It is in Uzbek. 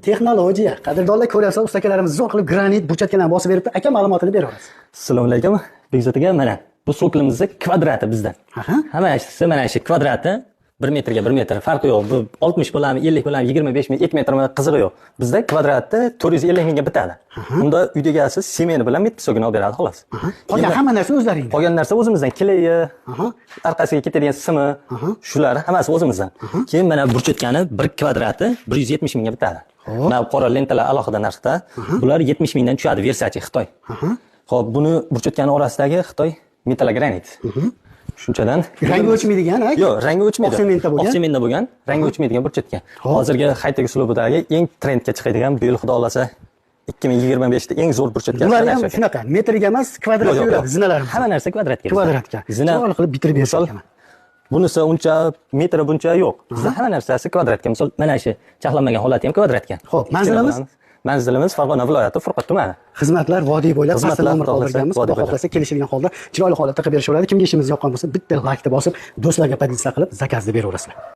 Texnologiya. Qadrdonlar, ko'ryapsiz, ustakalarimiz zo'r qilib granit burchatkalarni bosib beribdi. Aka, ma'lumotini beraverasiz. Assalomu alaykum. Bekzod aka, mana bu soklimizni kvadrati bizdan. Hammasi mana shu kvadrati 1 metrga 1 metr, farqi yo'q. Bu 60 bo'ladimi, 50 bo'ladimi, 25 mi, 2 metrmi, qizig'i yo'q. Bizda kvadrati 450 mingga bitadi. Unda uyda egasi semeni bilan метпесок ini olib beradi, xolos. Qolgan hamma narsa o'zlaringda. Qolgan narsa o'zimizdan, клей i, orqasiga ketadigan simi, shular hammasi o'zimizdan. Keyin mana burchatkani bir kvadrati 170 mingga bitadi. Mana bu qora lentalar alohida narxda. Bular 70 mingdan tushadi, Versace Xitoy. Xo'p, buni burchatkani orasidagi Xitoy metallogranit. Shunchadan. Rangi o'chmaydigan, a? Yo'q, rangi o'chmaydi. Oq sementda bo'lgan. Oq sementda bo'lgan, rangi o'chmaydigan burchatgan. Hozirgi high-tech uslubidagi eng trendga chiqadigan, bu yil, xudo xohlasa, 2025 da eng zo'r burchatgan. Bular ham shunaqa, metrga emas, kvadratga Yo'q, yo'q, yuradi zinalarimiz. Hamma narsa kvadratga bizda. Kvadratga. Zina Chiroyli qilib bitirib misol, bersak. Bunisi uncha metri buncha yo'q. Bizda hamma narsasi kvadratga. Misol, mana shu charxlanmagan holati ham kvadratga. Xo'p, manzilimiz? Manzilimiz Farg'ona viloyati, Furqat tumani. Xizmatlar vodiy bo'ylab, pastda Xizmatlar, nomer xudo xohlasa, qoldirganmiz. vodiy Xudo bo'ylab. xohlasa, kelishilgan holda, chiroyli holatda qilib berishaveradi. Kimga ishimiz yoqqan bo'lsa, bitta laykni bosib, do'stlarga поделиться qilib, заказ ni beraverasizlar.